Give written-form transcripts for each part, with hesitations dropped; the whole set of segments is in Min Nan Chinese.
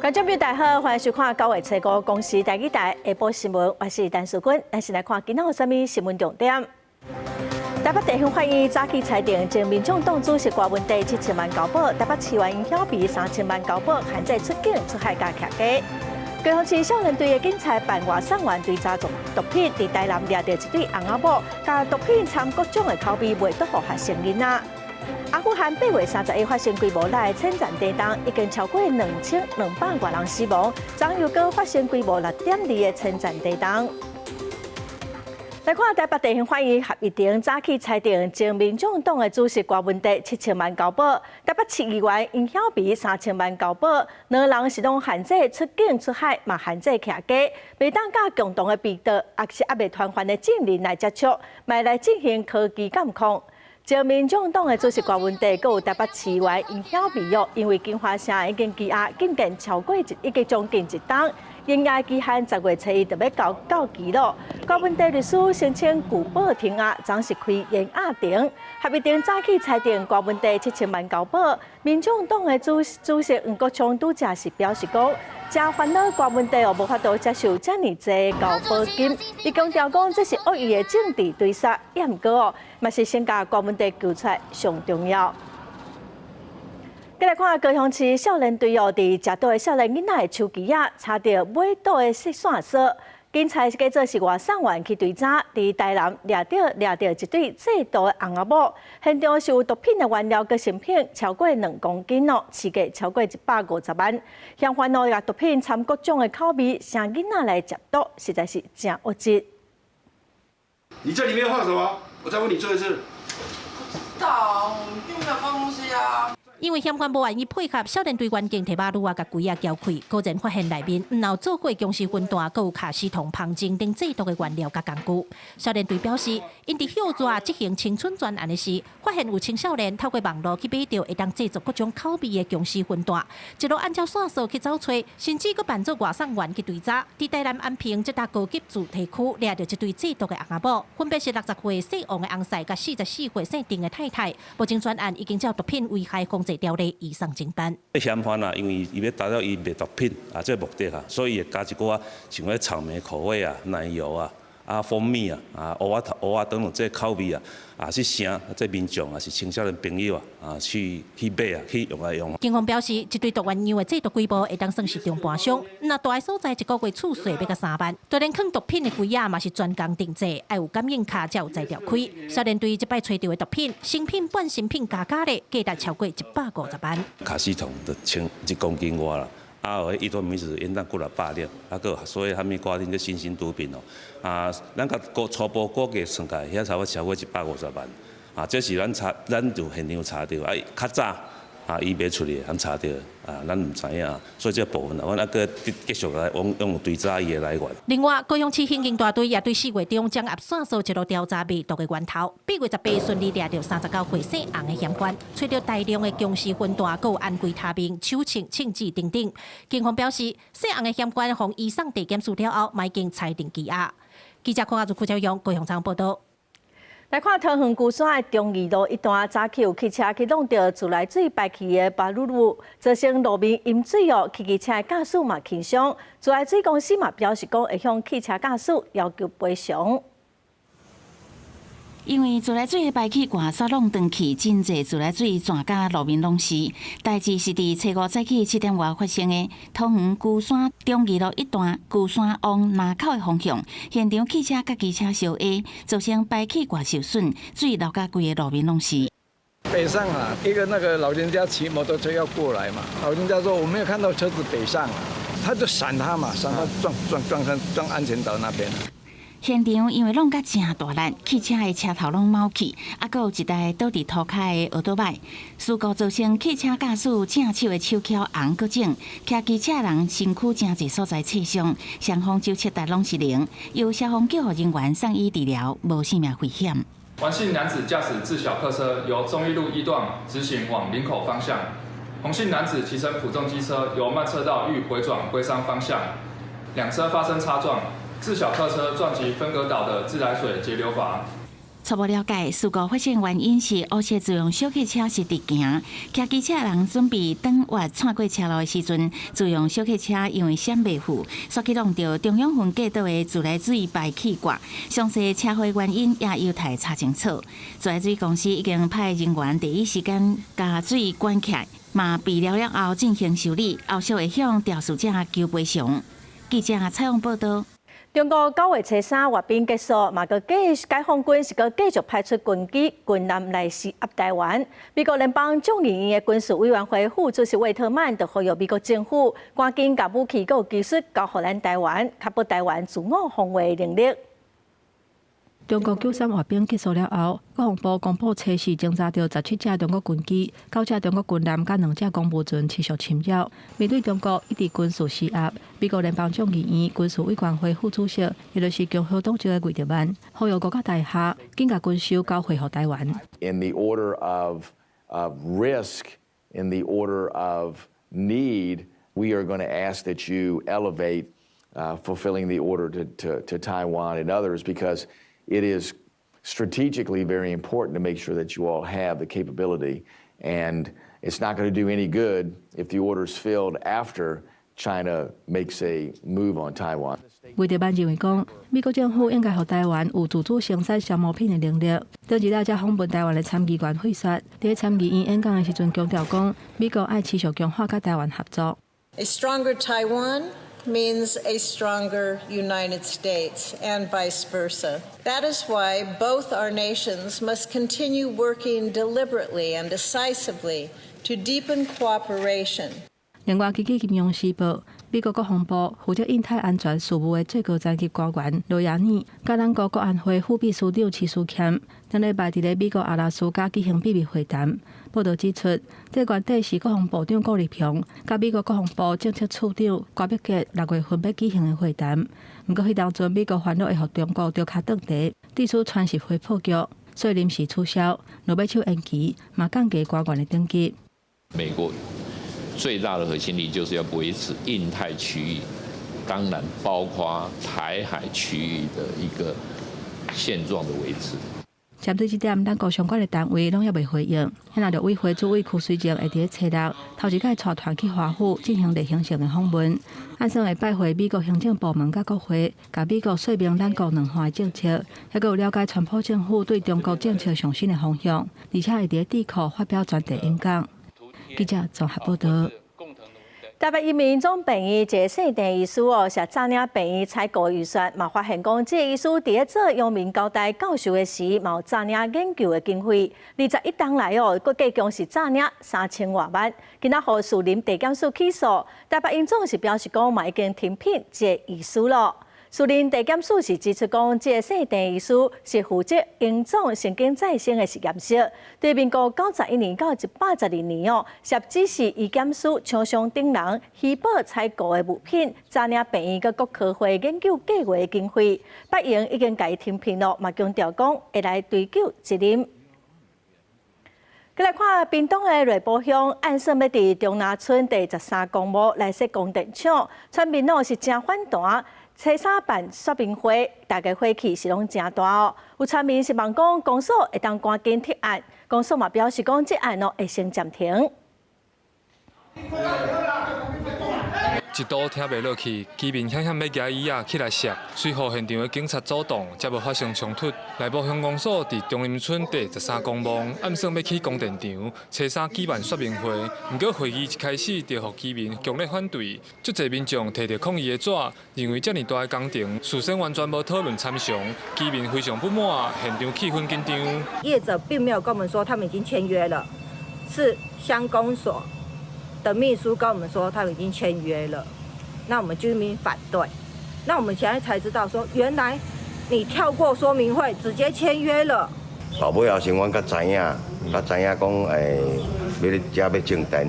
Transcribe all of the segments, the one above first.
觀眾朋友大家好，歡迎收看九月初五公視台語台下晡新聞，我是陳淑君。咱先來看今仔有啥物新聞重點。台北地方法院早起裁定，前民眾黨主席郭文帝七千萬交保，台北市議員尹曉薇三千萬交保，限制出境出海佮徛家。高雄市少年隊的警察扮外送員追查毒品，佇台南掠著一對翁仔某，共毒品摻各種的口味賣予學生囡仔。阿富汗8月31發生規模大的淺層地動，已經超過2200外人死亡。昨又閣發生規模6.2的淺層地動。來看台北地方法院合議庭早起裁定，前民眾黨的主席郭文帝七千萬交保，台北市議員尹曉薇三千萬交保，兩人是攏限制出境出海，嘛限制徛家，袂當佮共同的被盜，抑是猶未傳喚的證人來接觸，嘛來進行科技監控。前民眾黨的主席郭文帝，閣有台北市議員尹曉薇哦，因為金華城已經羈押禁見超過一，已經將近一冬，還押期限10月初一就欲到期囉。郭文帝律師申請具保停押，昨是開延押庭。合議庭早起裁定郭文帝七千萬交保，民眾黨的主席黃國昌拄才是表示講，誠煩惱郭文帝哦，無法度接受遮爾濟交保金，伊強調講這是惡意的政治追殺，也毋過哦，嘛是先共郭文帝救出來上重要。繼來看高雄市少年隊哦，佇食毒的少年囡仔的手機仔，查著買毒的線索。警察計做是外送員去追查，佇台南掠著一對製毒的翁仔某，現場是有毒品的原料佮成品超過2公斤哦，市價超過150萬。嫌犯哦，共毒品摻各種的口味，晟囡仔來食毒，實在是誠惡質。你這裡面放什麼？我再問你最後一次。不知道，我們並沒有放東西啊。因為嫌犯無願意配合，少年隊員警提馬路仔共櫃仔撬開，果然發現內面毋但有做過僵屍粉彈，閣有卡司酮、芳精等製毒的原料佮工具。少年隊表示，𪜶佇歇熱執行青春專案的時，發現有青少年透過網路去買著會當製作各種口味的僵屍粉彈，一路按照線索去走揣，甚至閣扮做外送員去追查。佇台南安平這搭高級住宅區掠著一對製毒的翁仔某，分別是60歲姓王的翁婿佮44歲姓鄭的太太。目前專案已經照毒品危害防治條例移送偵辦。嫌犯啊，因為伊欲達到伊賣毒品啊，這個目的啊，所以會加一寡像彼草莓口味啊、奶油啊、蜂蜜啊、芋仔頭、芋仔等等這口味啊，去晟這民眾啊，是青少年朋友啊，去買啊，去用來用。警方表示，這對毒丸樣的製毒規模會當算是中盤商，若蹛的所在一個月厝稅欲共3萬，就連囥毒品的櫃仔嘛是專工訂製，愛有感應卡才有才調開。少年隊這擺揣著的毒品，成品半成品加加咧，價值超過150萬。卡司酮就千一公斤外啦。有彼依托咪酯應當幾若百粒，閣有所以啥物掛恁這新型毒品哦，咱共估初步估計算起來，遐差不多超過150萬，這是咱查，咱就現場查著，較早伊賣出去，咱查著，咱毋知影，所以這部分啊，阮猶閣繼續來往用追查伊的來源。另外，高雄市刑警大隊也對4月中掌握線索，一路調查賣毒的源頭。8月18順利掠著39歲姓洪的嫌犯，揣著大量的僵屍粉彈，閣有安非他命、手槍、槍支等等。警方表示，姓洪的嫌犯予移送地檢署了後，嘛已經裁定羈押。記者鄺阿如、柯昭勇高雄採訪報導。來看桃園龜山的忠義路一段，早起有汽車去挵著自來水排氣的巴魯魯，造成路面淹水哦。汽機車的駕駛嘛輕傷，自來水公司嘛表示講會向汽車駕駛要求賠償。因為自來水的排氣管煞挵斷去，真濟自來水濺甲路面攏是。代誌是佇初五早起7點外發生的，桃園龜山忠義路一段龜山往林口的方向，現場汽車佮機車相挨，造成排氣管受損，水流甲規个路面攏是。北上啊，一個那個老人家騎摩托車要過來嘛，老人家說我沒有看到車子北上啊，他就閃他嘛，閃他撞撞撞上撞安全島那邊。現場因為挵甲誠大力，汽車的車頭攏貓去，閣有一台倒佇塗跤的歐多擺，事故造成汽車駕駛正手的手蹺紅閣腫，騎機車人身軀誠濟所在擦傷，雙方酒測值攏是零，由消防救護人員送醫治療，無性命危險。王姓男子駕駛自小客車由忠義路一段直行往林口方向，洪姓男子騎乘普眾機車由慢車道欲迴轉龜山方向，兩車發生擦撞。自小客車撞擊分隔島的自來水截流閥。初步了解，事故發生原因是烏色自用小客車是直行，騎機車人準備轉彎竄過車路的時陣，自用小客車因為閃袂赴，煞去挵著中央分隔島的自來水排氣管。詳細車禍原因也有待查清楚。自來水公司已經派人員第一時間共水關起來，嘛備料了後進行修理，後續會向肇事者求賠償。記者採訪報道。中國九月初三閱兵結束，嘛閣繼續解放軍是閣繼續派出軍機、軍艦來施壓台灣。美國聯邦眾議院的軍事委員會副主席魏特曼就呼籲美國政府趕緊共武器佮技術交予咱台灣，確保台灣自我防衛能力。中國九三閱兵結束了後，國防部公布初四偵查著17架中國軍機、9架中國軍艦佮2隻公務船持續侵擾。面對中國一直軍事施壓，美國聯邦眾議院軍事委員會副主席，也就是共和黨籍的魏特曼，呼籲五角大廈緊共軍售交回予台灣。 In the order of risk, in the order of need, we are going to ask that you elevate fulfilling the order to Taiwan and others because it is strategically very important to make sure that you all have the capability. And it's not going to do any good if the order is filled after China makes a move on Taiwan. 魏特曼認為講，美國政府應該予台灣有自主生產消耗品的能力。頂一日才訪問台灣的參議員費雪，佇參議院演講的時陣強調講，美國愛持續強化佮台灣合作。 A stronger Taiwan means a stronger United States and vice versa. That is why both our nations must continue working deliberately and decisively to deepen cooperation. 另外，根據《金融時報》，美國國防部負責印太安全事務的最高層級官員羅亞爾，佮咱國國安會副秘書長徐斯儉，頂禮拜佇咧美國阿拉斯加舉行秘密會談。報導指出，這原底是國防部長顧立雄佮美國國防部政策處長郭麥杰6月份欲舉行的會談。毋過，彼當陣美國煩惱會予中國著跤斷蹄，致使川習會破局，所以臨時取消，落尾手延期，嘛降低官員的等級。美國最大的核心利益就是要維持印太區域，當然包括台海區域的一個現狀的維持。針對這點，咱國相關的單位攏猶未回應。現在陸委會主委柯水正會佇咧初六頭一擺帶團去華府進行例行性的訪問，按算會拜會美國行政部門佮國會，共美國說明咱國兩岸的政策，猶閣有了解川普政府對中國政策上新的方向，而且會佇咧智庫發表專題演講。記者綜合報導。台北醫民總病院一个姓鄭醫師哦，是詐領病院採購預算，嘛發現講這个醫師佇咧做陽明交大教授的時，嘛有詐領研究的經費，21冬來哦，閣計共是詐領3000外萬。今仔予士林地檢署起訴，台北榮總是表示講嘛已經停聘這个醫師咯。士林地檢署是指出講，這个姓鄭醫師是負責榮總神經再生的實驗室，對民國91年到112年哦，涉指示醫檢署廠商等人虛報採購的物品，詐領病院佮國科會研究計劃的經費，北榮已經共伊停聘咯，嘛強調講會來追究責任。閣來看屏東的內埔鄉，按算欲佇中林村第13公墓來設光電廠，村民哦是誠反彈。初三辦說明會，大家火氣是攏誠大哦。有村民希望講公所會當趕緊撤案，公所嘛表示講這案哦會先暫停。一度聽袂落去，居民險險欲舉椅仔起來摔，隨予現場的警察阻擋，才無發生衝突。內埔鄉公所佇中林村第13公墓，按算欲起光電廠，初三舉辦說明會，毋過會議一開始就予居民強烈反對，足濟民眾提著抗議的紙，認為遮爾大的工程事先完全無討論參詳，居民非常不滿，現場氣氛緊張。業者並沒有跟我們說他們已經簽約了，是鄉公所的秘書跟我們說他們已經簽約了，那我們居民反對，那我們現在才知道說原來你跳過說明會直接簽約了。後尾後生阮才知影，才知影講，欲咧遮欲種電，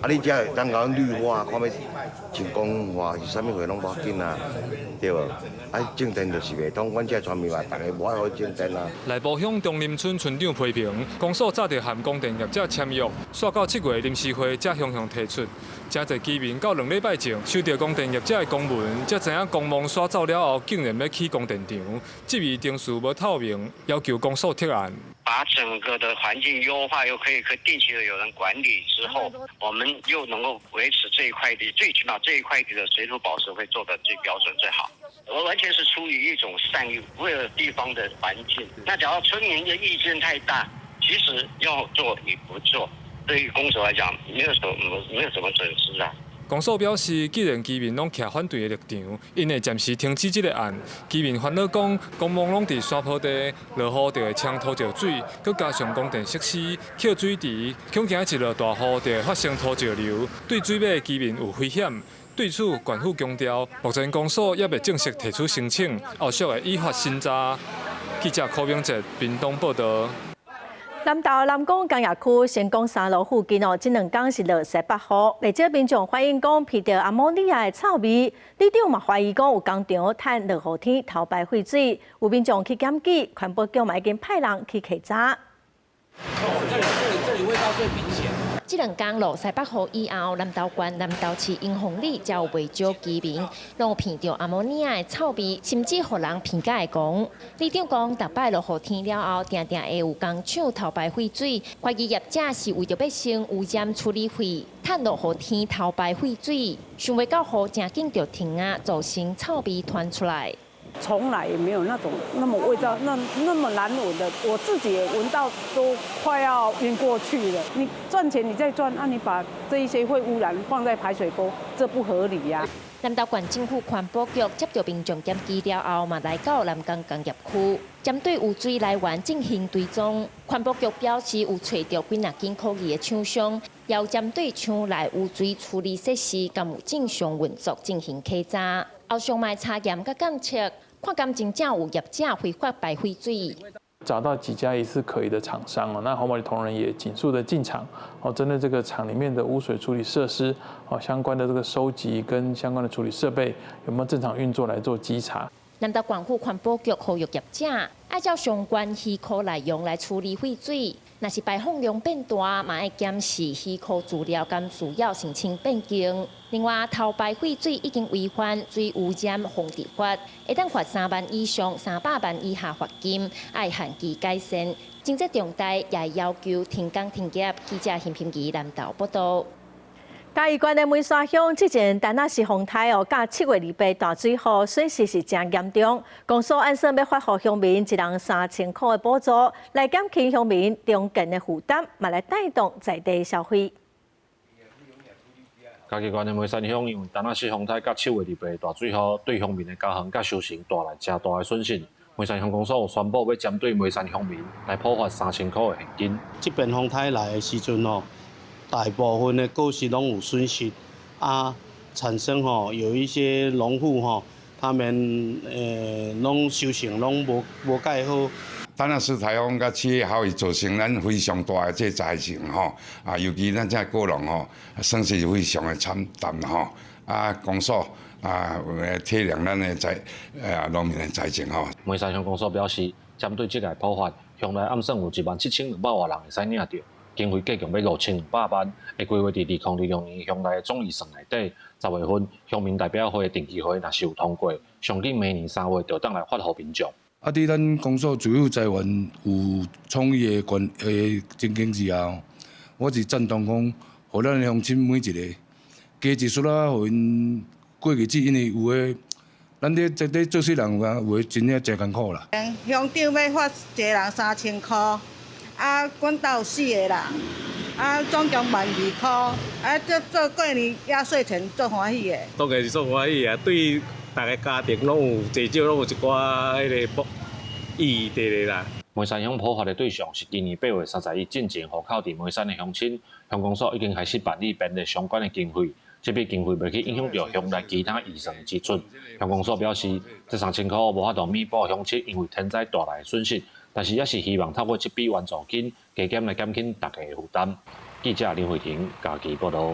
啊，你遮會當共綠化，看欲人工化是啥物貨攏無要緊啊，對無？啊，種電就是袂通，阮遮村民嘛，逐家無愛好種電啊。內埔鄉中林村村長批評，公所早就和供電業者簽約，煞到7月臨時會才向向提出。誠濟居民到2禮拜前收到供電業者的公文，才知影公墓徙走了後，竟然欲起供電廠，質疑程序無透明，要求公所撤案。把整個的環境優化，又可以定期的有人管理之後，我們又能夠維持這一塊地，最起碼這一塊地的水土保持會做得最標準最好。我完全是出於一種善意，為了地方的環境。那假如村民的意見太大，其實要做與不做，對於公所來講，沒有什麼損失啊。公所表示，既然居民攏徛反對的立場，𪜶會暫時停止這個案。居民煩惱講，公墓攏佇山坡地，落雨就會沖土石水，閣加上供電設施抾水池，恐驚一落大雨就會發生土石流，對水尾的居民有危險。對此，縣府強調，目前公所猶未正式提出申請，後續會依法審查。記者柯明哲屏東報導。南投南港工業區成功三路附近哦，這兩工是落西北雨，袂少民眾反映講鼻著阿摩尼亞的臭味，里長嘛懷疑講有工廠趁落雨天偷排廢水，有民眾去檢舉，環保局嘛已經派人去稽查。這裡這裡這裡味道最明顯。這兩工落西北雨以後，南投縣南投市英宏里才有袂少居民攏有鼻著阿摩尼亞的臭味，甚至予人鼻甲會講。里長講，逐擺落雨天了後，定定會有工廠偷排廢水，懷疑業者是為著欲省污染處理費，趁落雨天偷排廢水，想袂到雨誠緊就停啊，造成臭味傳出來。從來也沒有那種那麼味道，那麼難聞的，我自己也聞到都快要暈過去了。你賺錢你再賺，那你把這一些會污染放在排水溝，這不合理呀。南投縣政府環保局接到民眾檢舉了後，嘛來到南港工業區，針對污水來源進行追蹤。環保局表示，有揣著幾若間可疑的廠商，也有針對廠內污水處理設施，敢有正常運作進行稽查。後續嘛查驗佮檢測，看敢真正有業者非法排廢水。找到幾家疑似可疑的廠商哦，那環保局同仁也緊速的進場哦，針對這個廠裡面的污水處理設施哦，相關的這個收集跟相關的處理設備有沒有正常運作來做稽查。南投縣府環保局呼籲業者，愛照相關許可內容來處理廢水，若是排放量變大，嘛愛檢視許可資料敢需要申請變更。另外，偷排廢水已經違反水污染防治法，會當罰3萬以上300萬以下罰金，愛限期改善。情節重大，也要求停工停業。記者邢平儀南投報導。嘉義縣的梅山鄉之前單仔是風颱哦，佮7月28大水雨，損失是誠嚴重。公所按算欲發予鄉民一人3000箍的補助，來減輕鄉民重建的負擔，嘛來帶動在地消費。嘉義縣的梅山鄉因為單仔是風颱佮7月28大水雨，對鄉民的家園佮收成帶來誠大的損失。梅山鄉公所有宣布欲針對梅山鄉民來補發3000箍的現金。這邊風颱來的時陣吼，大部分的果實攏有損失，啊，產生吼有一些農戶吼，他們攏收成攏無蓋好。單仔是颱風佮7月後，伊造成咱非常大的這災情吼，啊，尤其咱這果農吼，損失非常的慘重吼，啊，公所啊，體諒咱的災農民的災情吼。梅山鄉公所表示，針對這個補發，鄉內暗算有17,200外人會使領著。經費計共欲5200萬，會規劃佇2026年鄉內總預算內底。10月份鄉民代表會定期會若是有通過，上緊明年3月就當來發予民眾。啊！佇咱公所自有財源有充裕的關的情形之下，我是贊同講，予咱鄉親每一个加一絲仔，予𪜶過日子，因為有的，咱咧做事人有影有的真正誠艱苦啦。鄉長欲發一個人3000箍。啊，阮兜有四个人，啊，總共12,000箍，啊，這做過年壓歲錢足歡喜的。當然是足歡喜啊！對逐个家庭攏有至少攏有一寡彼个意義佇咧啦。梅山鄉補發的對象是今年8月31進前戶口佇梅山的鄉親，鄉公所已經開始辦理編列相關的經費，這筆經費袂去影響著鄉內其他預算支出。鄉公所表示，這3000箍無法度彌補鄉親因為天災帶來的損失。但是，也是希望透過這筆援助金，加減來減輕大家的負擔。記者林慧婷家己報道。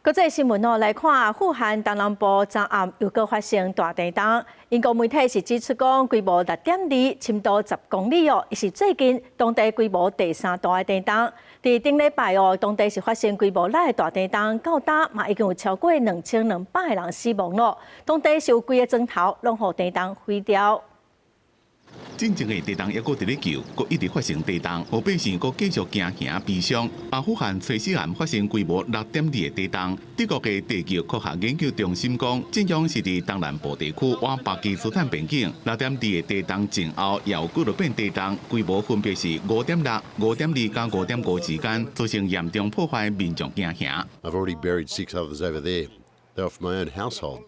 國際新聞哦，來看阿富汗東南部昨暗又閣發生大地動。英國媒體是指出講，規模6.2，深度10公里哦，是最近當地規模第三大的地動。佇頂禮拜哦，當地是發生規模6的大地動，到今嘛已經有超過2200個人死亡咯。當地是有規个莊頭攏予地動毀掉。進前的地動猶閣佇咧救，閣一直發生地動，予百姓閣繼續驚嚇悲傷。阿富汗崔斯縣發生規模6.2的地動，德國的地球科學研究中心講，震央是佇東南部地區倚巴基斯坦邊境。6.2的地動前後又幾落遍地動，規模分別是5.6、5.2佮5.5之間，造成嚴重破壞，民眾驚嚇。 I've already buried six others over there. They were from my own household.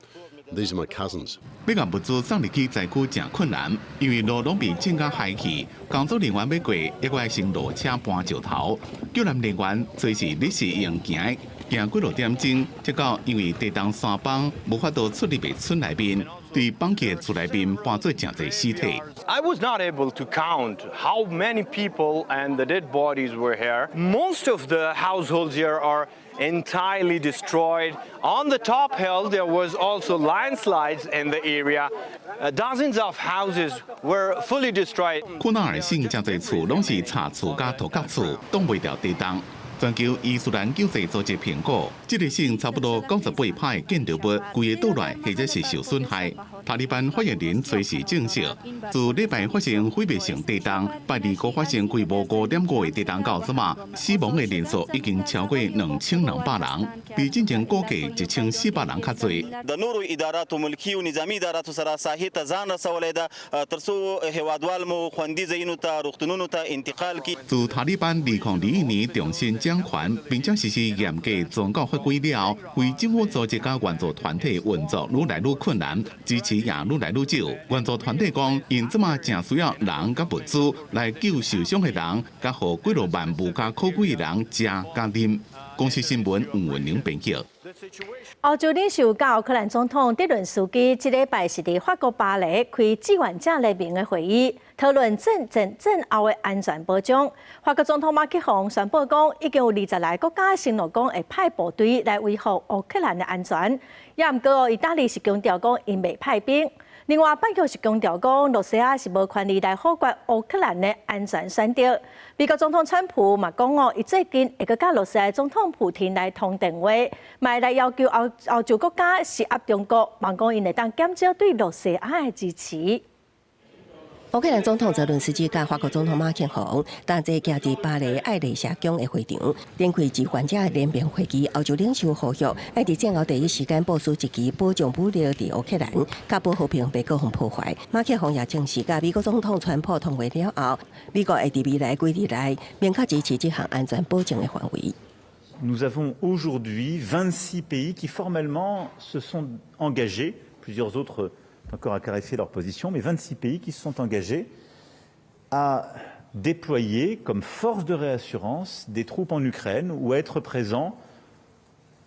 These are my cousins. 欲共物資送入去災區誠困難，因為路攏被震甲海去，工作人員欲過，猶閣愛先落車搬石頭。救援人員隨時咧是用行的，行幾落點鐘，才到因為地動山崩無法度出入的村內面，對崩去的厝內面搬做誠濟屍體。 I was not able to count how many people and the dead bodies were here. Most of the households here are entirely destroyed. On the top hill, there was also landslides in the area. Dozens of houses were fully destroyed. 庫納爾省誠濟厝攏是柴厝佮土埆厝，擋袂牢地動。全球伊斯蘭救濟組織評估，這個省差不多98%的建築物規个倒落來，或者是受損害。塔利班發言人隨時證實，自禮拜發生毀滅性地動，拜二閣發生規模5.5的地動到這馬，死亡的人數已經超過2200人，比之前估計1400人較濟。 د نورو اداراتو ملکي او نظامي اداراتو سره ساحې ته ځان رسولی ده ترڅو هیوادوال مو خوندي ځایونو ته روغتونونو ته انتقال کړي。自塔利班2021年重新掌權，並且實施嚴格宗教法規了後，非政府組織佮援助團體運作愈來愈困難，支持也愈來愈少。援助團體講，𪜶這馬誠需要人佮物資來救受傷的人，佮予幾落萬無家可歸的人食佮啉。公視新聞吳文玲編輯。歐洲領袖佮烏克蘭總統澤倫斯基這禮拜是佇法國巴黎開志願者聯盟的會議，討論戰爭戰後的安全保障。法國總統馬克宏宣布講，已經有20來個國家承諾講會派部隊來維護烏克蘭的安全。也毋過，意大利是強調講，𪜶袂派兵。另外，北約是強調講，羅西亞是無權利來否決烏克蘭的安全選擇。美國總統川普嘛講哦，伊最近會閣佮羅西亞總統普廷來通電話，嘛來要求歐歐洲國家施壓中國，望講𪜶會當減少對羅西亞的支持。烏克蘭總統澤倫斯基佮法國總統馬克宏，當日徛佇巴黎愛麗舍宮的會場，展開志願者聯盟會議。歐洲領袖呼籲，愛佇戰後第一時間部署一支保障武力佇烏克蘭，確保和平袂閣予破壞。馬克宏也證實，佮美國總統川普通話了後，美國會佇未來幾日內明確支持這項安全保證的範圍。 Nous avons aujourd'hui 26 pays qui formellement se sont engagés, plusieurs autres encore à clarifier leur position, mais 26 pays qui se sont engagés à déployer comme force de réassurance des troupes en Ukraine ou à être présents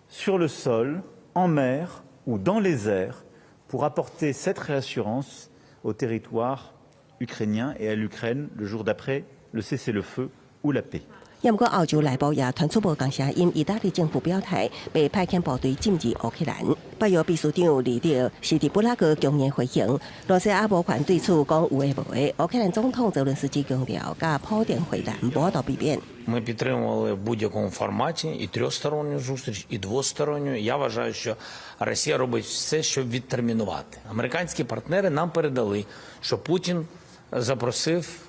sur le sol, en mer ou dans les airs pour apporter cette réassurance au territoire ukrainien et à l'Ukraine le jour d'après le cessez-le-feu ou la paix. 毋過歐洲內部也傳出無仝聲音，意大利政府表態，袂派遣部隊進入烏克蘭。北約秘書長李德是佇布拉格強硬回應，羅西亞無權對此講有的無的。烏克蘭總統澤倫斯基強調，佮普丁會談無法度避免。 Ми підтримували в будь-якому форматі і трьохсторонню зустріч, і двосторонню. Я вважаю, що Росія робить все, щоб відтермінувати. Американські партнери нам передали, що Путін запросив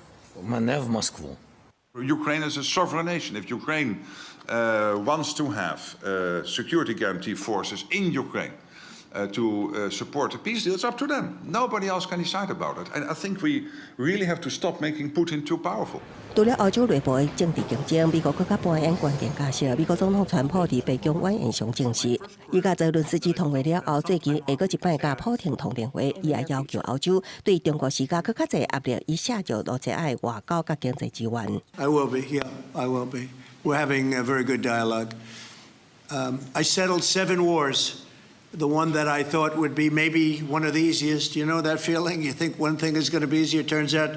мене в Москву. Ukraine is a sovereign nation. If Ukraine wants to have security guarantee forces in Ukraine to support the peace deal, it's up to them. Nobody else can decide about it. And I think we really have to stop making Putin too powerful. 除了歐洲內部的政治競爭，美國閣較扮演關鍵角色。美國總統川普佇白宮晚宴上證實，伊佮澤倫斯基通話了後，最近會閣一擺佮普丁通電話，伊也要求歐洲對中國施加閣較濟壓力，以削弱羅西亞的外交佮經濟支援。 I will be, yeah, I will be. We're having a very good dialogue. I settled seven wars. The one that I thought would be maybe one of the easiest. You know that feeling? You think one thing is going to be easier, turns out.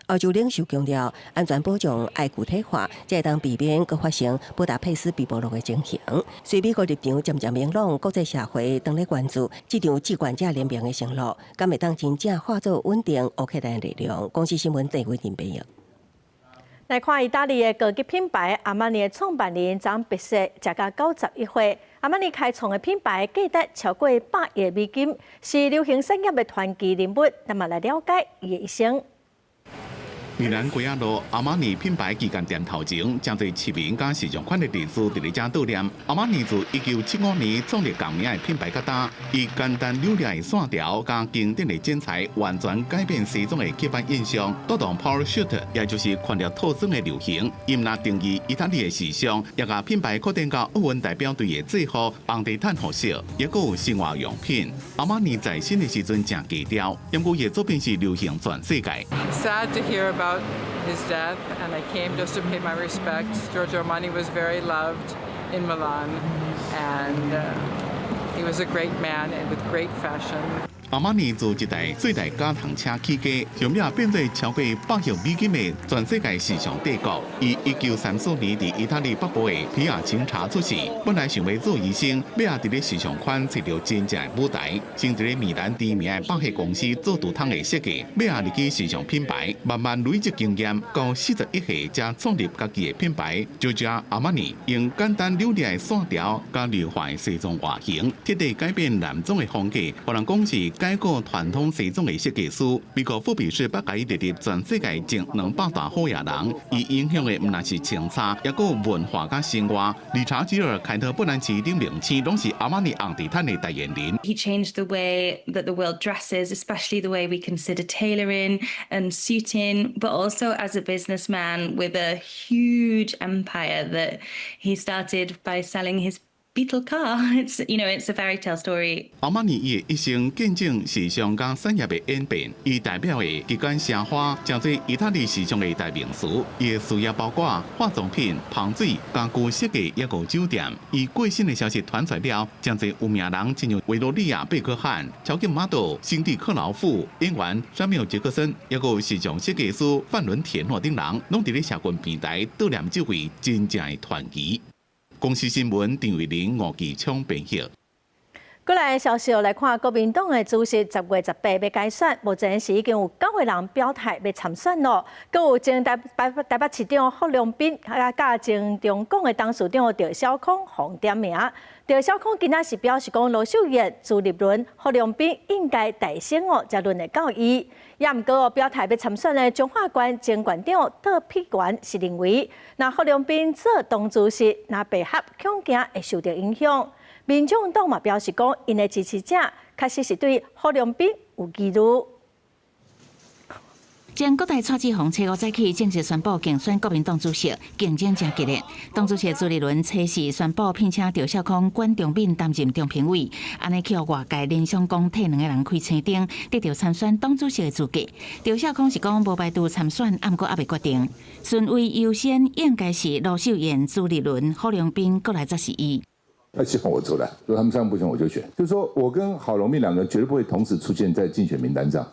歐洲領袖強調，安全保障愛具體化，才會當避免閣發生布達佩斯備忘錄的情形。隨美國立場漸漸明朗，國際社會當咧關注這場志願者聯盟的承諾，敢會當真正化做穩定烏克蘭力量？公視新聞鄭偉林編譯。來看意大利的高級品牌阿瑪尼的創辦人昨昏逝世，食甲91歲。阿瑪尼開創的品牌價值超過100億美金，是流行產業的傳奇人物。咱嘛來了解伊的一生。米蘭圭亞路阿瑪尼品牌旗艦店頭前，誠濟市民佮時尚圈的人士佇咧遮悼念。阿瑪尼自1975年創立仝名的品牌，到今，以簡單流利的線條佮經典的剪裁，完全改變西裝的刻板印象，帶動 Power Suit，也就是權力套裝的流行。伊毋但定義意大利的時尚，也共品牌擴展到奧運代表隊的制服、紅地毯服飾，抑閣有生活用品。阿瑪尼在生的時陣誠低調，毋過伊的作品是流行全世界。 Sad to hear about his death, and I came just to pay my respects. Giorgio Armani was very loved in Milan, and he was a great man and with great fashion. 阿瑪尼自一台細台加糖車起家，後尾變做超過100億美金的全世界時尚帝國。伊1934年佇意大利北部的皮亞琴察出世，本來想欲做醫生，尾仔佇咧時尚圈揣著真正的舞台，先佇咧米蘭知名的百貨公司做櫥窗的設計，尾仔入去時尚品牌，慢慢累積經驗，到41歲才創立家己的品牌，就叫阿瑪尼，用簡單流利的線條佮流化的西裝外形，徹底改變男裝的風格，予人講是改革傳統西裝的設計師。美國富比士百共伊列入全世界前200大好額人，伊影響的毋但是穿衫，抑閣有文化佮生活。理查吉爾、凱特·布蘭奇等明星，攏是阿瑪尼紅地毯的代言人。 He changed the way that the world dresses, especially the way we consider tailoring and suiting, but also as a businessman with a huge empire that he started by selling his Beetle car. It's a fairy tale story. 阿瑪尼伊的一生見證時尚佮產業的演變，伊代表的極簡奢華，成做意大利時尚的代名詞。伊的事業包括化妝品、香水、家具設計，抑閣酒店。伊過身的消息傳出來了，誠濟有名人，親像維多利亞貝克漢、超級模特辛蒂克勞夫、演員山繆傑克森，抑閣時尚設計師范倫田諾等人，攏佇咧社群平台悼念這位真正的傳奇。公視新聞陳慧玲、吳繼聰編譯。過來消息來看，國民黨的主席10月18欲改選，目前是已經有九個人表態欲參選囉。閣有前台北市長郝龍斌，佮前中廣的董事長趙小康予點名。趙小康今仔是表示講，盧秀燕、朱立倫、郝龍斌應該大選哦，才輪會到伊。也毋過哦，表態欲參選的彰化縣前縣長杜必權是認為，若郝龍斌做黨主席，藍白合恐驚會受著影響。民眾黨嘛表示講，𪜶的支持者確實是對郝龍斌有疑慮。前國大蔡志鴻初五早起正式宣布競選國民黨主席，競爭誠激烈。黨主席朱立倫初四宣布聘請趙少康、管中閔擔任中評委，按呢予外界聯想講替兩个人開青燈，得著參選黨主席的資格。趙少康是講無排除參選，毋過猶未決定。順位優先應該是盧秀燕、朱立倫、郝龍斌，過來才是伊。他希望我出來，如果他們三個不選，我就選。就是說我跟郝龍斌兩個絕對不會同時出現在競選名單上。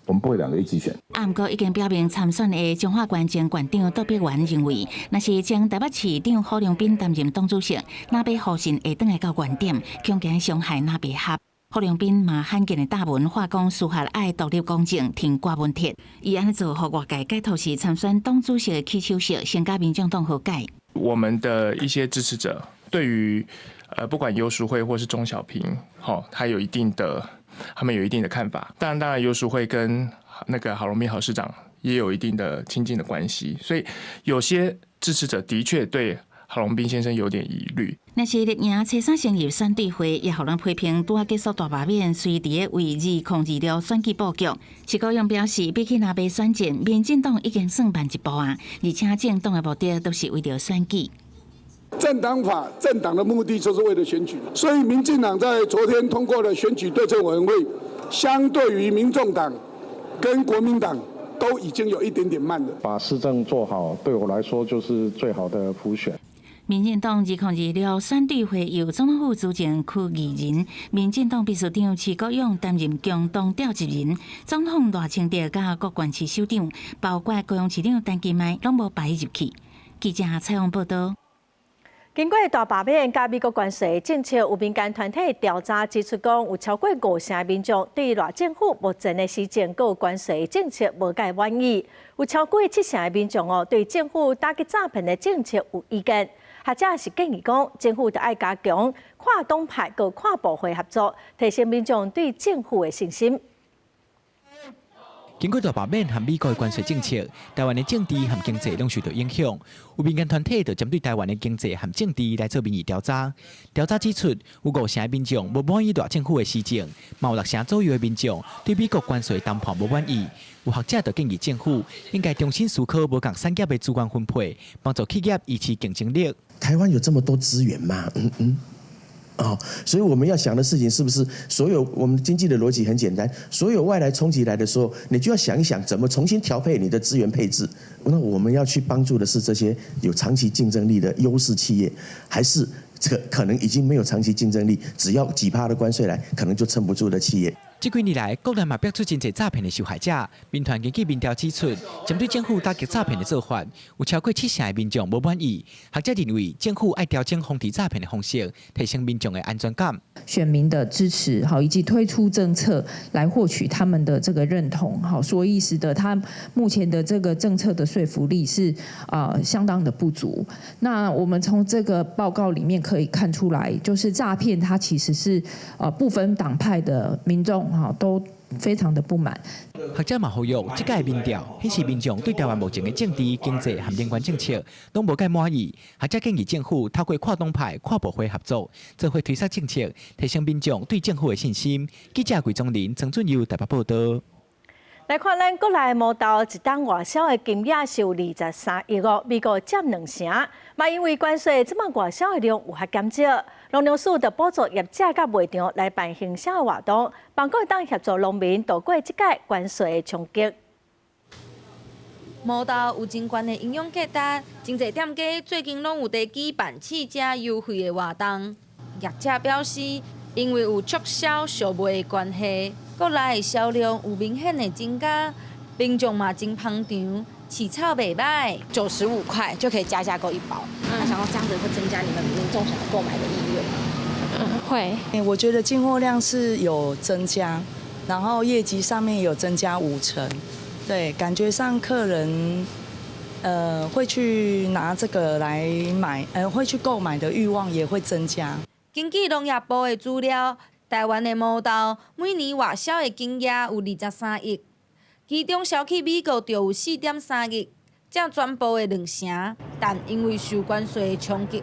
我們不會兩個一起選。毋過已經表明參選的彰化縣前縣長杜必權認為，若是前台北市長郝龍斌擔任黨主席，藍白互信會轉來到原點，恐驚傷害藍白合。郝龍斌嘛罕見的貼文話講，司法愛獨立公正，停郭文鐵。伊按呢做，予外界解讀是參選黨主席的起手式，先佮民眾黨和解。我們的一些支持者對於不管游淑慧或是鍾小平，吼，他們有一定的看法。當然，當然游淑慧跟那個郝龍斌郝市長也有一定的親近的關係，所以有些支持者的確對郝龍斌先生有點疑慮。若是綠營初三成立選對會，也予人批評拄仔結束大罷免，隨佇咧為2026選舉布局。徐國勇表示，比起藍白選戰，民進黨已經算慢一步啊，而且政黨的目的都是為著選舉。政黨法，政黨的目的就是為了選舉，所以民進黨在昨天通過了選舉對策委員會，相對於民眾黨跟國民黨都已經有一點點慢了。把市政做好，對我來說就是最好的輔選。民進黨2026選對會由總統府資政區議人，民進黨秘書長徐國勇擔任共同召集人，總統賴清德佮各縣市首長，包括高雄市長陳其邁，攏無排入去。記者採訪報道。經過大罷免佮美國關稅政策，有民間團體調查指出，講有超過五成民眾對賴政府目前的施政佮關稅政策無蓋滿意，有超過七成的民眾哦對政府打擊詐騙的政策有意見，或者是建議講政府著愛加強跨黨派佮跨部會合作，提升民眾對政府的信心。經過大罷免和美國的關稅政策，台灣的政治和經濟攏受到影響。有民間團體就針對台灣的經濟和政治來做民意調查。調查指出，有五成的民眾無滿意賴政府的施政，嘛有六成左右的民眾對美國關稅談判無滿意。有學者就建議政府應該重新思考無仝產業的資源分配，幫助企業維持競爭力。台灣有這麼多資源嗎？哦，所以我們要想的事情是不是所有我們經濟的邏輯很簡單，所有外來衝擊來的時候，你就要想一想怎麼重新調配你的資源配置。那我們要去幫助的是這些有長期競爭力的優勢企業，還是這個可能已經沒有長期競爭力，只要幾趴的關稅來，可能就撐不住的企業？這幾年來，國內嘛爆出真濟詐騙的受害者。民團根據民調指出，針對政府打擊詐騙的做法，有超過七成的民眾無滿意。學者認為，政府愛調整防治詐騙的方式，提升民眾的安全感。選民的支持，好，以及推出政策來獲取他們的這個認同，好，所以使得他目前的這個政策的說服力是相當的不足。那我們從這個報告裡面可以看出來，就是詐騙，它其實是不分黨派的民眾哈都非常的不滿。學者嘛呼籲，這屆民調顯示民眾對台灣目前的政治、經濟和能源政策攏無蓋滿意。學者建議政府透過跨黨派、跨部會合作，做伙推捒政策，提升民眾對政府的信心。記者魏宗林、曾俊佑台北報道。來看咱國內毛豆一冬外銷的金額是有23億哦，美國佔兩成。嘛因為關稅，這擺外銷的量有較減少。農糧署就補助業者佮賣場來辦行銷活動，幫閣會當協助農民渡過這屆關稅的衝擊。毛豆有真懸的營養價值，真濟店家最近攏有佇舉辦試食優惠的活動。業者表示，因為有促銷售賣的關係，國內的銷量有明顯的增加，民眾嘛真捧場，市草袂䆀。95塊就可以加價購一包，那想到這樣子會增加你們民眾想要購買的意願嗎？嗯，會。我覺得進貨量是有增加，然後業績上面有增加5成，對，感覺上客人會去拿這個來買，會去購買的慾望也會增加。根據農業部的資料，台灣的毛豆每年外銷的金額有23億，其中銷去美國就有4.3億，佔全部的兩成。但因為受關稅的衝擊，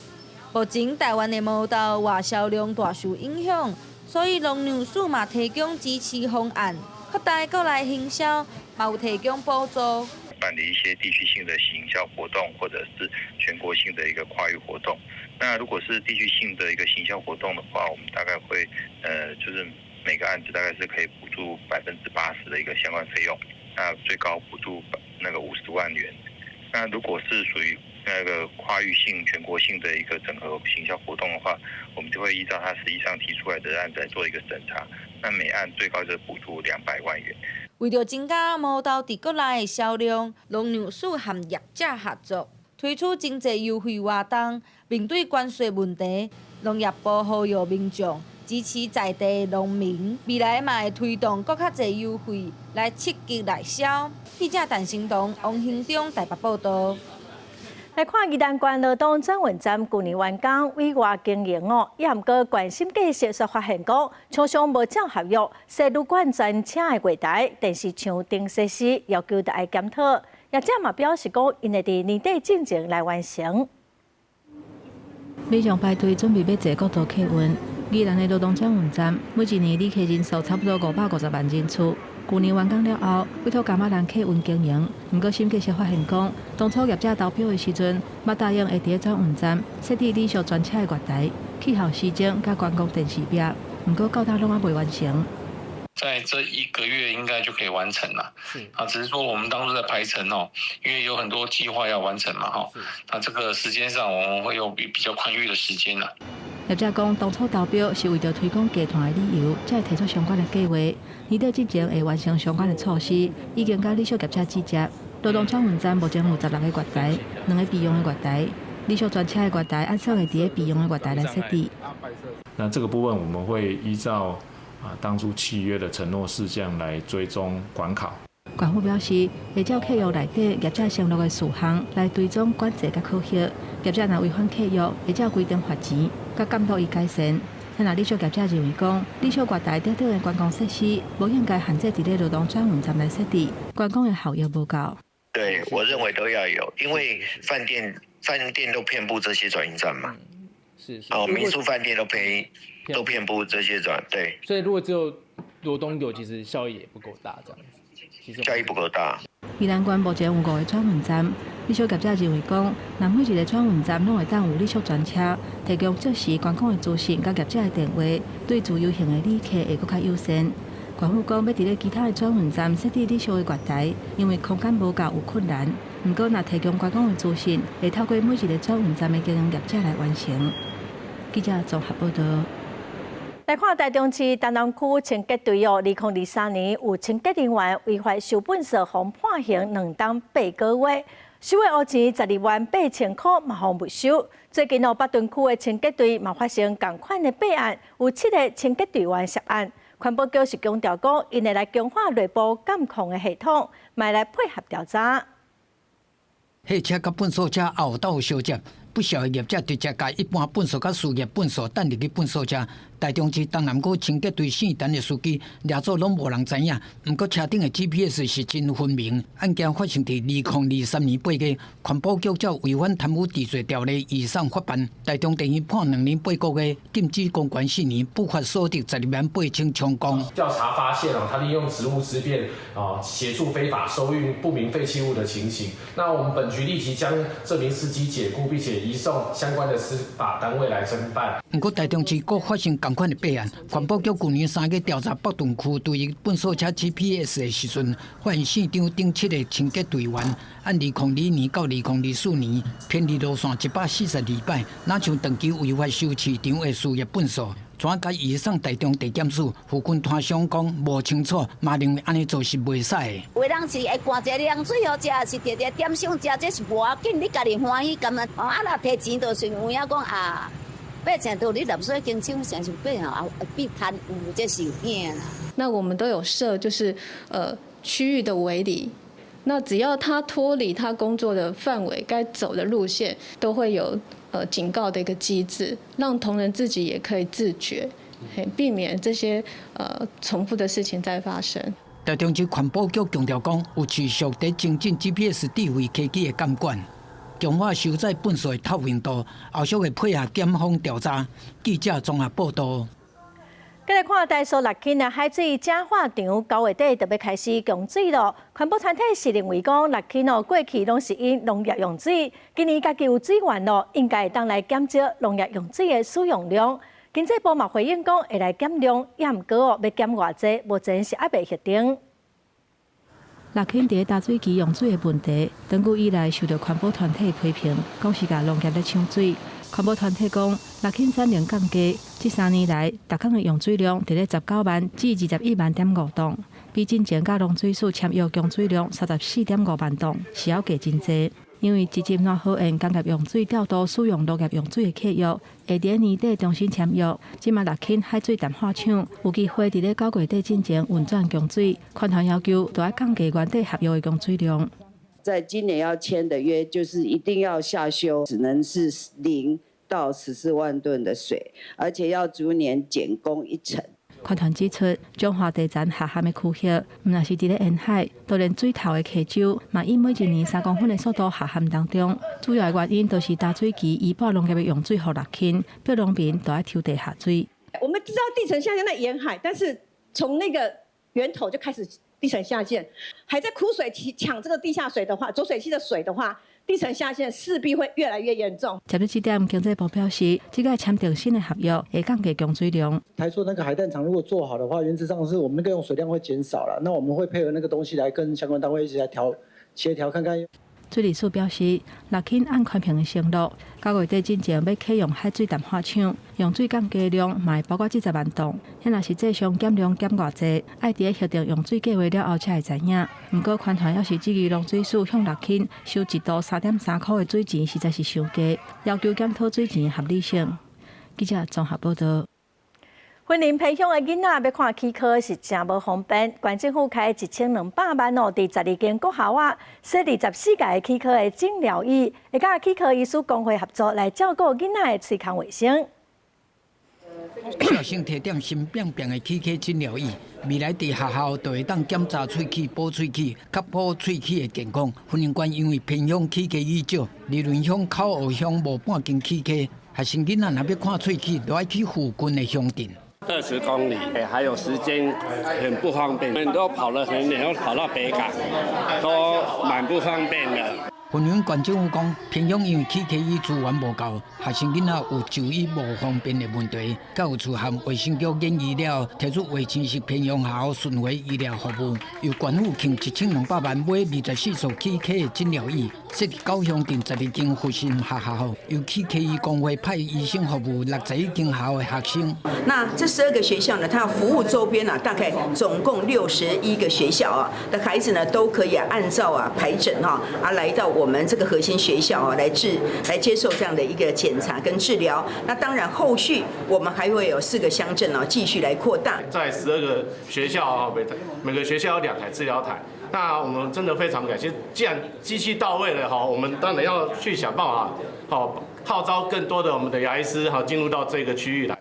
目前台灣的毛豆外銷量大受影響，所以農糧署嘛提供支持方案，擴大國內行銷，嘛有提供補助。辦理一些地區性的行銷活動，或者是全國性的一個跨域活動。那如果是地區性的一個行銷活動的話，我們大概會，就是每個案子大概是可以補助80%的一個相關費用，那最高補助那個50萬元。那如果是屬於那個跨域性、全國性的一個整合行銷活動的話，我們就會依照他實際上提出來的案子來做一個審查，那每案最高就補助200萬元。為著增加毛豆佇國內的銷量，農糧署和業者合作，推出真濟優惠活動。面對關稅問題，農業部呼籲民眾支持在地農民，未來嘛會推動閣較濟優惠來刺激內銷。記者陳成東、王興中台北報道。來看宜蘭縣羅東轉運站，舊年完工委外經營哦，也毋過縣審計師煞發現講，廠商無照合約設旅館專車的月台、電視牆等設施，要求著愛檢討。業者嘛表示講，𪜶會佇年底進前來完成。馬上排隊準備欲坐國道客運，宜蘭的羅東轉運站，每一年旅客人數差不多550萬人次。舊年完工了後，委託噶瑪蘭客運經營。毋過審計師發現講，當初業者投標的時陣，捌答應會佇轉運站設置旅客專車的月台、氣候時鐘佮觀光電視壁，毋過到今攏猶未完成。在這一個月應該就可以完成了。啊，只是說我們當初在排程哦，因為有很多計劃要完成嘛，哈。那這個時間上我們會有比較寬裕的時間啦。業者講，當初投標是為著推廣低碳的理由，才會提出相關的計劃。年底之前會完成相關的措施，已經佮旅宿業者對接。羅東轉運站目前有16個月台，兩个備用的月台。旅宿專車的月台按算會佇咧備用的月台來設置。那這個部分我們會依照當初契約的承諾事項來追蹤管考。縣府表示，會照契約內底業者承諾的事項來追蹤管制佮考核。業者若違反契約，會照規定罰錢，佮監督伊改善。但若旅宿業者認為講，旅宿月台等等的觀光設施，無應該限制佇咧羅東轉運站來設置，觀光的效益無夠。對，我認為都要有，因為飯店都遍佈這些轉運站嘛。是是。哦，民宿飯店都遍佈這些轉，對。所以如果只有羅東有，其實效益也不夠大，這樣子。其實效益不夠大。宜蘭縣目前有五個轉運站，旅宿業者認為講，若每一個轉運站攏會當有旅宿專車，提供即時觀光的資訊佮業者的電話，對自由行的旅客會閣較友善。縣府講欲佇咧其他的轉運站設置旅宿的月台，因為空間無夠有困難。毋過，若提供觀光的資訊，會透過每一個轉運站的經營業者來完成。記者綜合報道。來看台中市東南區清潔隊哦，2023年有清潔人員違法收糞埽，予判刑2冬8個月，收的烏錢128,000箍嘛，予沒收。最近哦，北屯區的清潔隊嘛發生仝款的弊案，有七个清潔隊員涉案。環保局是強調講，𪜶會來強化內部監控的系統，嘛來配合調查。貨車佮糞埽車後鬥相接，不肖的業者直接共一般糞埽佮事業糞埽擲入去糞埽車。台中市東南區清潔隊姓陳的司機，掠做攏無人知影，毋過車頂的 GPS 是真分明。案件發生佇2023年8月，環保局照違反貪污治罪條例移送法辦。台中地院判2年8個月，禁止公權4年，不法所得128,000充公。調查發現哦，他利用職務之便啊，協助非法收運不明廢棄物的情形。那我們本局立即將這名司機解僱，並且移送相關的司法單位來偵辦。毋過台中市閣發生仝款的弊案，環保局舊年3月調查北屯區對於糞埽車 GPS 的時陣，發現姓張等七个清潔隊員，按2002年到2024年偏離路線142擺，若像長期違法收市場的事業糞埽，怎共移送台中地檢署？附近攤商講無清楚，嘛認為按呢做是袂使的。有的人是會趕一个人水予食，是直直點心食，這是無要緊，你家己歡喜甘啊？哦，啊若提錢就是有影講啊，八成都你納稅經手成是變啊，變貪污，這是有影啦。那我們都有設，就是區域的圍籬，那只要他脫離他工作的範圍，該走的路線，都會有警告的一個機制，讓同仁自己也可以自覺，避免這些重複的事情再發生。台中市環保局強調講，有持續佇精進 GPS 智慧科技的監管，強化收載糞埽的透明度，後續會配合檢方調查。記者綜合報道。繼來看台塑六輕的海水淨化廠，9月底就欲開始供水囉。環保團體是認為講，六輕哦過去攏是𪜶農業用水，今年家己有水源囉，應該會當來減少農業用水的使用量。經濟部嘛回應講，會來減量，也毋過哦，欲減偌濟，目前是猶未確定。六輕佇咧淡水區用水的問題，長久以來受到環保團體批評，講是共農業咧搶水。環保團體講，六輕產能降低，這3年來，逐工的用水量佇咧19萬至21萬.5噸，比進前佮農水署簽約供水量34.5萬噸，是猶低真濟。因為直接爛好用工業用水調度使用農業用水的契約，會佇年底重新簽約。這馬六輕海水淡化廠有機會佇咧9月底進前運轉供水，環團要求著愛降低原底合約的供水量。在今年要簽的約，就是一定要下修，只能是0到14萬噸的水，而且要逐年減供一成。環團指出，彰化地層下陷的區域，毋但是佇咧沿海，就連水頭的溪洲，嘛以每一年3公分的速度下陷當中。主要的原因就是淡水區移撥農業的用水予六輕，逼農民都愛抽地下水。我們知道地層下陷在沿海，但是從那個源頭就開始地層下陷，還在枯水期搶這個地下水的話，濁水溪的水的話，地層下陷勢必會越來越嚴重。針對這點，經濟部表示，這個簽訂新的合約會降低供水量。台塑那個海淡廠如果做好的話，原則上是我們那個用水量會減少了。那我們會配合那個東西來跟相關單位一起來調協調，看看。水利署表示，樂輕按寬頻的承諾，9月底進前欲啟用海水淡化廠，用水降低量嘛會包括這10萬噸。遐若實際上減量減偌濟，愛佇咧核定用水計畫了後才會知影。毋過，寬環猶是質疑農水署向樂輕收一度3.3箍的水錢，實在是傷低，要求檢討水錢的合理性。記者綜合報導。雲林偏鄉的囡仔欲看齒科是誠無方便，縣政府開1200萬哦，佇12間國校仔設24台齒科的診療椅，會佮齒科醫師公會合作來照顧囡仔的喙腔衛生。小心提點新變變的齒科診療椅，未來佇學校就會當檢查喙齒、補喙齒，確保喙齒的健康。雲林縣因為偏鄉齒科椅少，二崙鄉、口湖鄉無半間齒科，學生囡仔若欲看喙齒，就愛去附近的鄉鎮。 20公里，還有時間很不方便，都跑了很遠，又跑到北港，都蠻不方便的。雲林縣政府講，偏鄉因為齒科椅資源無夠，學生囡仔有就醫無方便的問題。教育處和衛生局研議了，提出衛生式偏鄉學校巡迴醫療服務，由縣府傾1200萬買24座齒科的診療椅，設佇九鄉鎮12間核心學校，由齒科醫公會派醫生服務61間學校的學生。那這12個學校呢，它要服務周邊啊，大概總共61個學校啊的孩子呢，都可以按照啊排診哈啊來到我們這個核心學校啊來接受這樣的一個檢查跟治療。那當然後續我們還會有4個鄉鎮啊繼續來擴大。在12個學校啊，每個學校有2台治療台。那我們真的非常感謝，既然機器到位了哈，我們當然要去想辦法，好號召更多的我們的牙醫師哈進入到這個區域來。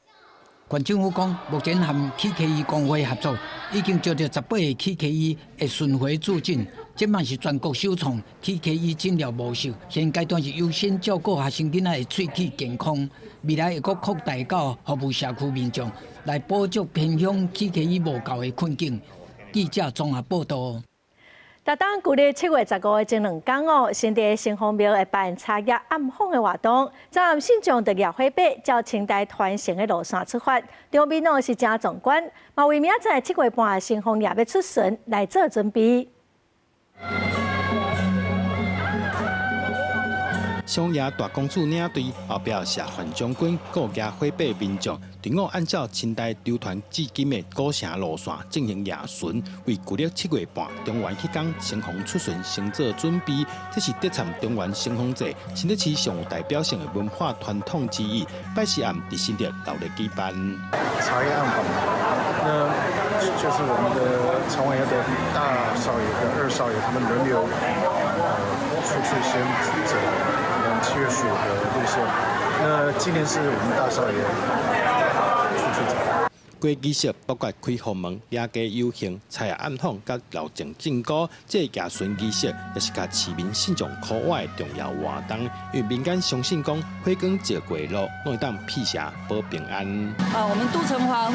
縣政府講，目前和齒科醫公會合作，已經招著18個齒科醫會巡迴駐診。這嘛是全國首創齒科醫診療模式，現階段是優先照顧學生囡仔的喙齒健康，未來會閣擴大到服務社區民眾，來補足偏鄉齒科醫無夠的困境。記者綜合報導。逐冬舊曆7月15的前2工哦，新竹城隍廟會辦茶葉暗訪的活動，昨暗信眾就舉火把，照清代傳承的路線出發，場面哦是誠壯觀，嘛為明仔載7月半城隍爺欲出巡來做準備。城隍爺大公主領隊後壁謝范將軍，閣舉火把民眾，隊伍按照清代流傳至今的古城路線進行夜巡，為舊曆7月半中元彼工城隍出巡先做準備。這是特產中原城隍祭，新竹市上有代表性的文化傳統之一。拜四暗佇新竹鬧熱舉辦。茶葉暗訪，那就是我們的城隍爺的大少爺跟二少爺，他們輪流出去先走。7月15的路線，那今年是我們大少爺出去走。過儀式包括開後門、夜街遊行、菜暗訪、佮繞境進歌，這個夜巡儀式也是共市民信眾箍倚的重要活動。因為民間相信講，火光照過路，攏會當辟邪保平安。啊，我們都城隍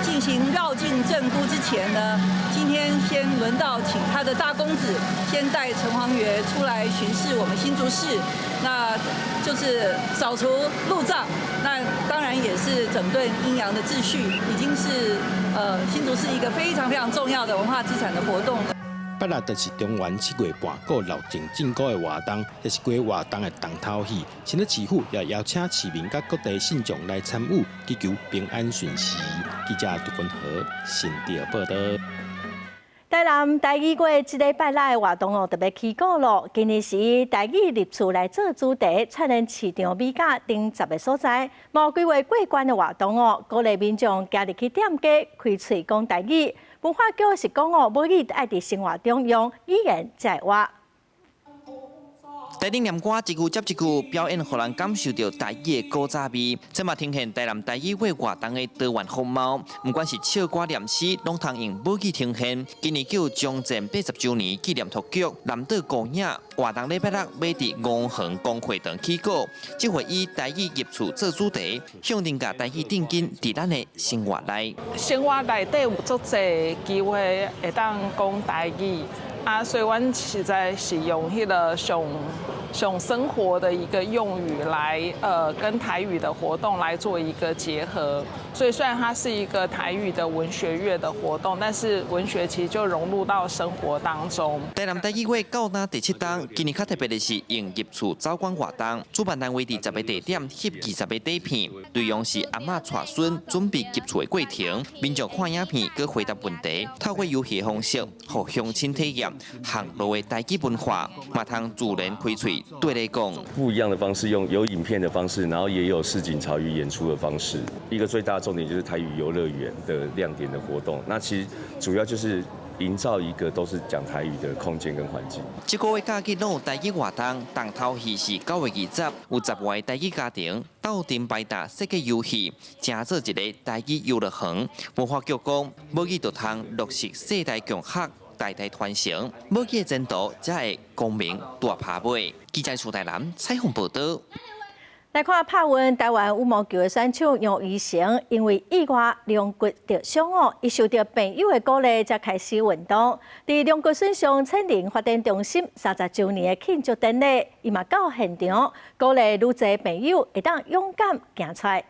進行繞境正都之前呢，今天先輪到請他的大公子先帶城隍爺出來巡視我們新竹市，那就是掃除路障，那當然也是整頓陰陽的秩序，已經是新竹市一個非常非常重要的文化資產的活動。拜六就是中元7月半，閣繞境正鼓的活動，也是規活動的重頭戲。新竹市府也邀請市民佮各地信眾來參與，祈求平安順遂。記者杜君和新竹報導。台南台語月這禮拜六的活動哦，特別起鼓咯。今年是以台語入厝來做主題，串聯市場美甲等10个所在，嘛有規劃過關的活動哦，鼓勵民眾行入去店家開喙講台語。文化局是講哦，母語愛佇生活中用語言才會活。台頂念歌一句接一句表演，予人感受著台語的古早味。這嘛呈現台南台語月活動的多元風貌。毋管是唱歌念詩，攏通用母語呈現。今年叫將戰80週年紀念托劇《南島孤影》活動，禮拜六欲佇吳園公會堂起鼓。這回以台語入厝做主題，向恁共台語定根佇咱的生活內。生活內底有足濟機會會當講台語。啊，所以阮實在是用彼个上上生活的一個用語來，跟台語的活動來做一個結合。所以雖然它是一個台語的文學月的活動，但是文學其實就融入到生活當中。台南台語月到今第七冬，今年較特別的是用入厝走館活動，主辦單位佇10個地點翕20個底片，內容是阿嬤帶孫準備入厝的過程，民眾看影片，閣回答問題，透過遊戲方式，予鄉親體驗行路的台語文化，嘛通自然開喙對咧講。不一樣的方式，用有影片的方式，然後也有市井潮語演出的方式。一個最大的重點就是台語遊樂園的亮點的活動。那其實主要就是營造一個都是講台語的空間跟環境。這個月假期攏有台語活動，重頭戲是9月20，有10外台語家庭鬥陣排檔設計遊戲，成做一个台語遊樂園。文化局講，母語就通落實世代共學、代代傳承，母語的前途才會光明大拍尾。記者蘇台南採訪報導。來看拍運台灣羽毛球的選手楊怡成，因為意外龍骨受傷哦，伊受著朋友的鼓勵，才開始運動。佇龍骨損傷潛能發展中心30週年的慶祝典禮，伊嘛到現場鼓勵愈濟朋友會當勇敢行出來。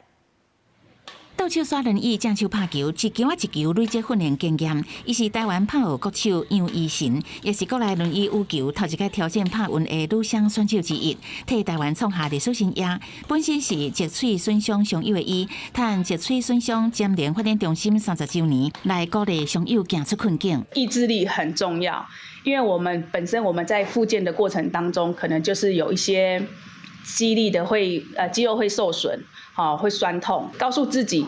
倒手徙輪椅，正手拍球，一球仔一球累積訓練經驗。伊是台灣拍奧國手楊怡晨，也是國內輪椅羽球頭一擺挑戰拍運的女雙選手之一，替台灣創下歷史新頁。本身是脊髓損傷傷友的伊，趁脊髓損傷潛能發展中心30週年，來鼓勵傷友行出困境。意志力很重要，因為我們本身我們在復健的過程當中，可能就是有一些肌力的會肌肉會受損。好，會痠痛，告訴自己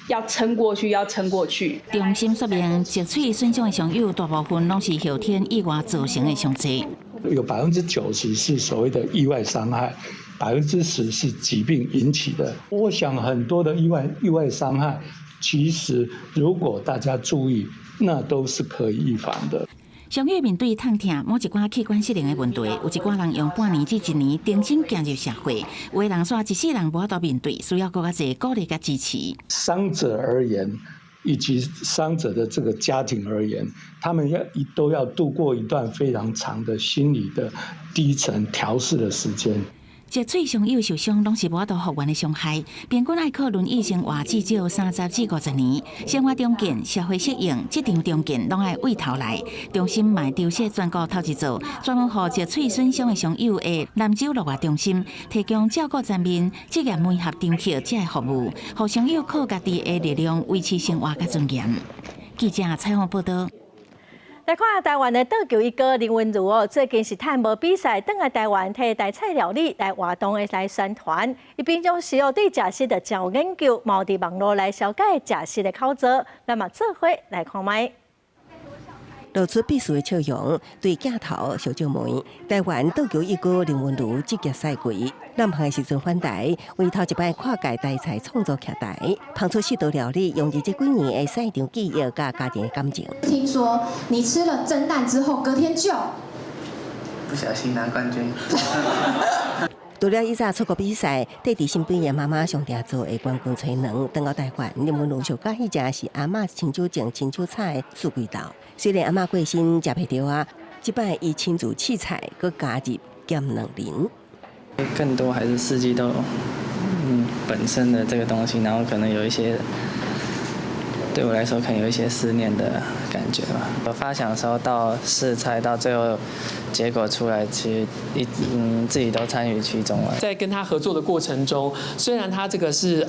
要撐過去，要撐過去。中心說明，脊髓損傷的傷友大部分攏是後天意外造成的傷濟。有90%是所謂的意外傷害，10%是疾病引起的。我想很多的意外傷害，其實如果大家注意，那都是可以預防的。傷友面對痛疼，某一寡器官失能的問題，有一寡人用半年至一年重新行入社會，有的人煞一世人無法度面對，需要閣較濟鼓勵佮支持。傷者而言，以及傷者的這個家庭而言，他們要都要度過一段非常長的心理的低沉調適的時間。脊髓傷友受傷，攏是無法度復原的傷害。平均愛靠輪椅生活至少30至50年。生活重建、社會適應、職場重建，攏愛對頭來。中心嘛籌設全國頭一座，專門予脊髓損傷的傷友的南州樂活中心，提供照顧全面、職業媒合場域這个服務，予傷友靠家己的力量維持生活佮尊嚴。記者採訪報導。來看台灣的桌球一哥林昀儒哦，最近是趁無比賽，轉來台灣替台菜料理來活動的來宣傳。伊平常時哦對食食就真有研究，嘛有佇網路來紹介食食的口座，咱嘛做伙來看覓。露出鄙視的笑容，對鏡頭相借問。台灣桌球一哥林昀儒職業賽季，南韓時陣返台，為頭一擺跨界台菜創作徛台，烹出四道料理，用佇這幾年的賽場記憶佮家庭的感情。聽說你吃了蒸蛋之後，隔天就不小心拿冠軍。除了以早出國比賽，綴佇身邊的媽媽上定做的冠軍炊卵，轉到台灣，林昀儒上佮意食是阿嬤親手種、親手採的四季豆。雖然阿嬤過身食袂著啊，這擺伊親自試菜，閣加入鹹卵仁。更多還是四季豆，本身的這個東西，然後可能有一些對我來說，可能有一些思念的感覺吧。我發想的時候到試菜到最後結果出來，其實一自己都參與其中了。在跟他合作的過程中，雖然他這個是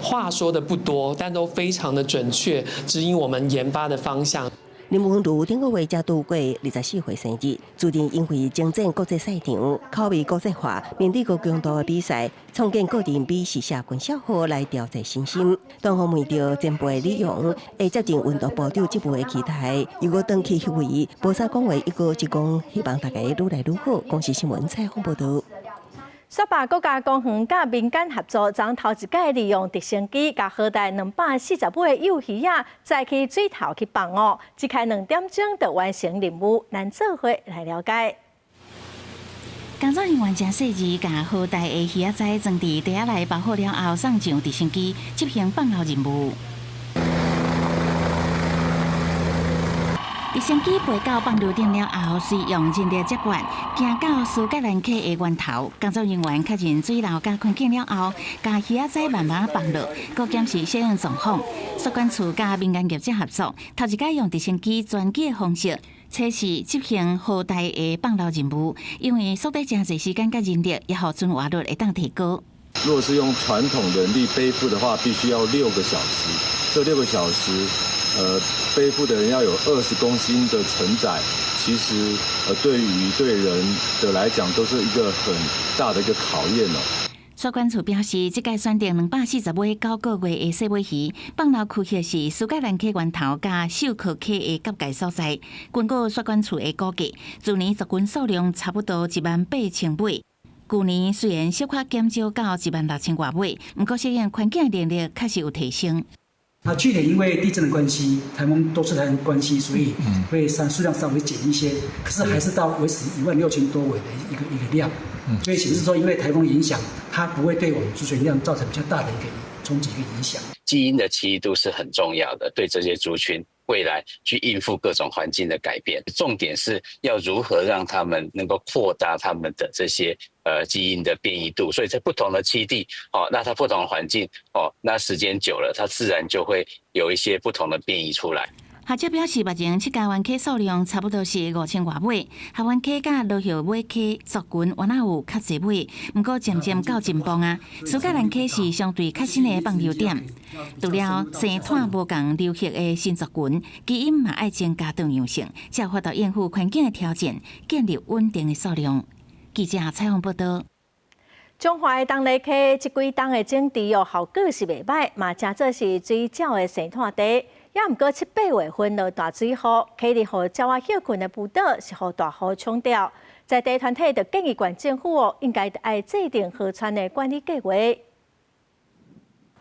話說的不多，但都非常的準確，指引我們研發的方向。林昀儒頂個月才度過24歲生日，注定因為征戰國際賽場，口味國際化，面對高強度的比賽，創建個人美食社群賬號來調節身心。當訪問著前輩李勇，會接近運動部長職務的期待，如果轉去彼位，無啥講話，一個就講希望大家愈來愈好。公視新聞採訪報導。雪霸國家公園佮民間合作，昨頭一擺利用直升機，共好大240尾幼魚仔載去水頭去放哦，一開2點鐘就完成任務，咱做伙來了解。工作人員誠細緻，共好大的魚仔仔裝佇袋仔內包好了後，送上直升機執行放流任務。直升機飛到放流點了後，隨用人力接管，行到蘇格蘭溪的源頭，工作人員確認水流佮環境了後，共魚仔仔慢慢放落，閣檢視適應狀況。水管處佮民間業者合作，頭一擺用直升機專機的方式測試執行河帶的放流任務，因為縮短誠濟時間佮人力，也予存活率會當提高。如果是用傳統人力背負的話，必須要六個小時。這六個小時，背負的人要有20公斤的承載，其實，對於對人的來講，都是一個很大的一個考驗哦。水管處表示，這屆選定240尾9個月的細尾魚，放流區域是蘇格蘭溪源頭佮秀崁溪的結界所在。根據水管處的估計，去年族群數量差不多18,000尾。舊年雖然小可減少到1萬6千外尾，毋過適應環境能力確實有提升。那去年因為地震的關係，颱風多次颱風關係，所以會數量稍微減一些，可是還是到維持1萬6千多尾的一個量。所以顯示說，因為颱風影響，它不會對我們族群量造成比較大的一個衝擊跟影響。基因的奇異度是很重要的，對這些族群未來去應付各種環境的改變，重點是要如何讓他們能夠擴大他們的這些基因的變異度。所以在不同的棲地，哦，那它不同的環境，哦，那時間久了，它自然就會有一些不同的變異出來。學者表示，目前七家灣溪數量差不多是5000外尾，合歡溪佮羅葉尾溪族群原來有較濟尾，毋過漸漸到真崩啊。蘇格蘭溪是相對較新的放流點，除了生湠無仝流域的新族群，基因嘛愛增加多樣性，才有法度應付環境的挑戰，建立穩定的數量。記者採訪報導。彰化的東麗溪這幾冬的整治哦，效果是袂䆀，嘛誠做是水鳥的生湠地。也毋過7、8月份落大水雨，溪裡予鳥仔歇睏的浮島是予大雨沖掉。在地團體就建議縣政府哦，應該愛制定河川的管理計畫。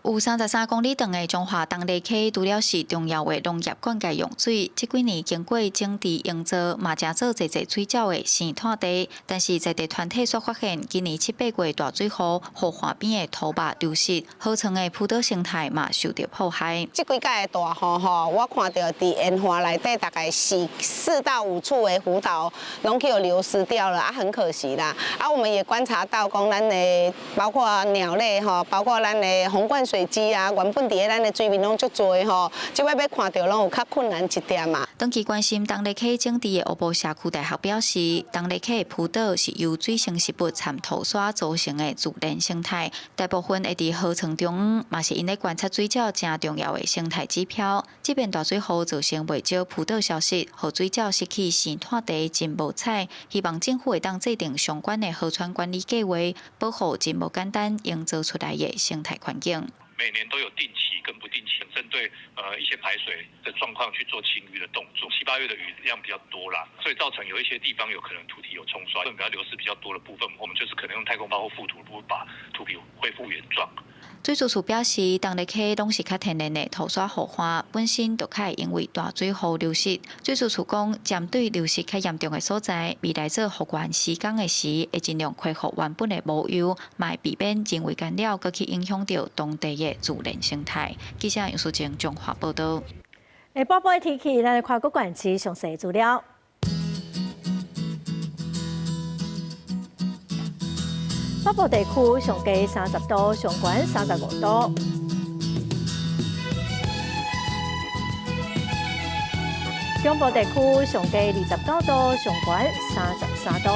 有33公里長的彰化東麗溪，除了是重要的農業灌溉用水，這幾年經過整治營造，嘛誠做濟濟水鳥的生湠地。但是在地團體卻發現，今年7、8月大水雨，予岸邊的土壩流失，河床的浮島生態嘛受著破壞。這幾屆的大雨吼，我看著佇沿岸內底大概4到5處的浮島攏去予流失掉了，啊，很可惜啦。啊，我們也觀察到講，咱的包括鳥類吼，包括咱的紅冠水雞啊，原本佇咧咱的水面攏足濟吼，這擺欲看著攏有較困難一點嘛。長期關心東麗溪整治的烏埔社區大學表示，東麗溪的浮島是由水生植物摻土沙組成的自然生態，大部分會佇河床中央，嘛是𪜶咧觀察水鳥誠重要的生態指標。這遍大水雨造成袂少浮島消失，予水鳥失去生湠地，真無彩。希望政府會當制定相關的河川管理計畫，保護真無簡單營造出來的生態環境。每年都有定期跟不定期針對一些排水的狀況去做清淤的動作。7、8月的雨量比較多啦，所以造成有一些地方有可能土體有沖刷，比較流失比較多的部分，我們就是可能用太空包或覆土，把土皮恢復原狀。水資處表示，東麗溪攏是較天然的土沙河岸，本身就較會因為大水雨流失。水資處講，針對流失較嚴重的所在，未來做復原施工的時，會盡量恢復原本的模樣，嘛會避免人為干擾，閣去影響著當地的自然生態。記者楊淑靜彰化報導。下晡的天氣，咱來看各縣市詳細資料。北部地區上低30度，上懸35度。中部地區上低29度，上懸33度。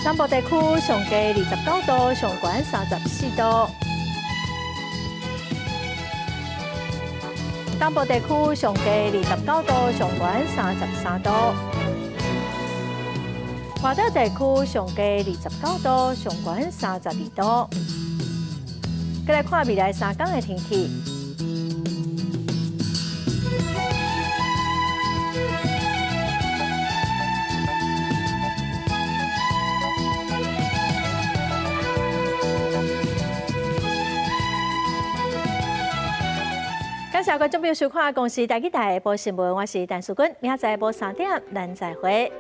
南部地區上低29度，上懸34度。東部地區上低29度，上懸33度。外島地區上低29度，上懸32度。閣來看未來3天的天氣。感謝觀眾朋友收看《公視台語台》下晡新聞，我是陳淑君，明仔載晡3點，咱再會。